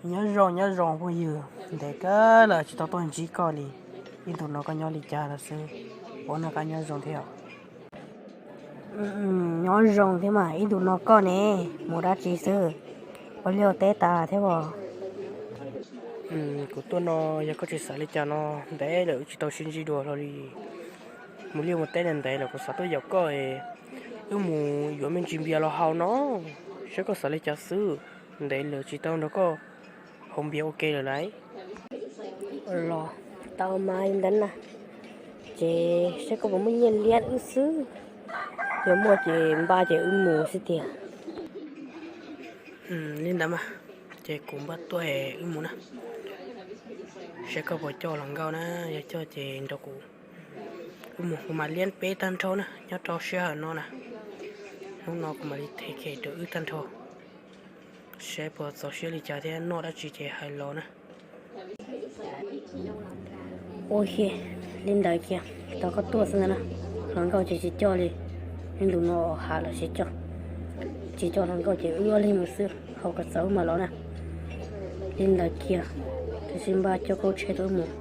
Nyob zoo, nyob zoo phooj ywg, ntev kawg lawm tsis tau tuaj ntsib koj li. Ib ntus no koj nyob li cas lawm xwb? Ua no koj nyob zoo thiab? Nyob zoo thiab mas, ib ntus no koj ne, mus dab tsi xwb? Ua liaj ua teb tas thiab os? Kuv tuaj no yog koj tsis xav li cas no, ntev lawm wb tsis tau sib ntsib dua hlo li. Mus liaj mus teb ntev lawm kuv xav tuaj yaum koj, wb mus yuav me ntsis npias los haus no, saib koj xav li cas xwb. Ntev lawm tsis tau nrog koj haus npias ua ke lawm lauj. Los tau mas li ntawd na, ces saib koj puas muaj nyiaj liab wb xwb. Yog muaj ces npaj ces wb mus xwb tiag. Li ntawd mas, ces kuv npaj tuaj wb mus na. Saib koj puas coj hluas nkauj na, yog coj ces nrog kuv wb mus, kuv mam liab peb tag nrho na, nyob rau sij hawm no na. Hnub no kuv mam li them khe rau wb tag nrho, saib puas txaus siab li cas thiab noj dab tsi ces hais los na. Ua li ntawd kiag, tau koj tuaj xwb ntag na. Hluas nkauj ces tsis coj li, ib ntus no hav lawm tsis coj, tsis coj hluas nkauj ces wb ob leeg mus xwb, haus kom txaus wb mam los na. Li ntawd kiag, tab sis npaj coj koj tsheb tuaj wb mus.